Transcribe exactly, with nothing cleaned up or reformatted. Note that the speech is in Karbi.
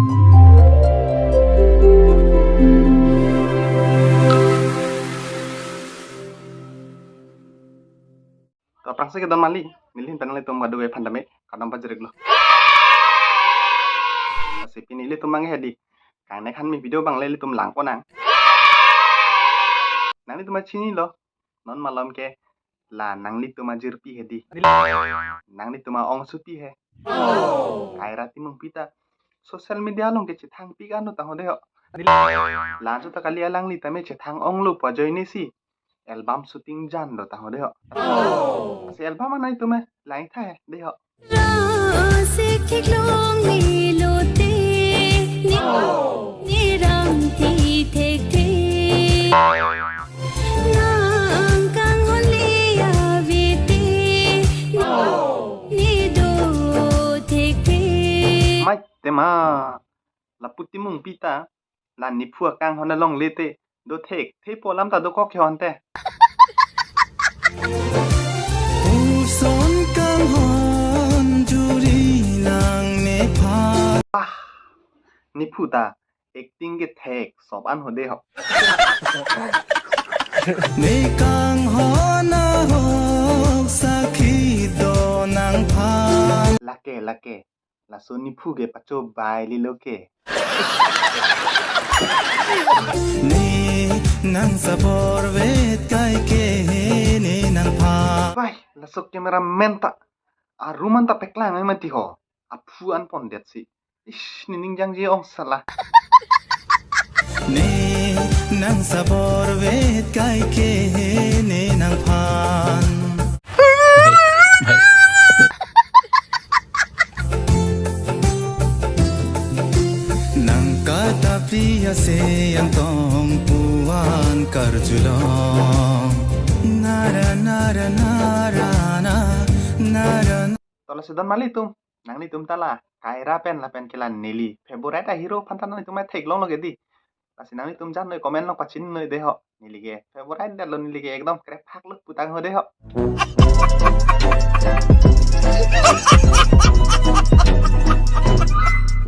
To aphrangsi kedon mali, neli ahin pen nanglitum kadokave aphan tame kardom pajirlo. Lasi pini ilitum abang hedi, kang ne khan mi video abang le ilitum langpo nang. Nanglitum chinilo, non malom ke la nanglitum ajirpi hedi. Nanglitum ongsuti he. Kaira Timungpi ta social media along ke chethangpik an lo tangho de ho. La-anchot ta kali, alangli tame chethang onglo pu ajoine si album shooting janlo tangho de ho. Lasi album an nanglitum lang tha he de ho. Rosik theklong ni lote, ni, ni rang ti thekthe. Nang kanghon le avete, ni, ni do thekthe. Mai tema, lapu Timungpi ta la nephu akanghon alongle te do thekthe pu alam ta dokok ke hon te. Puson kanghon juri nang nephan. Ah, nephu ta acting ke thek sop an ho de ho. Ne kanghon ahok sakhi do nangphan. Lake, lake. Laso nephu ke pacho bai lilo ke. Ne nang sabor vet kai ke ne nangphan. Wai, laso cameraman ta arum an ta paklang ai mati ho. Aphu an pondet si. Ish, nening jangje ong sala. Ne nang sabor vet kai ke ne nangphan. Nang kata priya se angtong puan karjulong. Nara, nara, nara, na, nara. To lasi don mali tum, nanglitum ta la Kaira pen lapen ke la neli favorite a hero aphan ta nanglitum theklonglo ke di. Lasi nanglitum jan noi, comment along pachin noi de ho. Neli ke favorite det lo, neli ke ekdom krepaklo pu tangho de ho.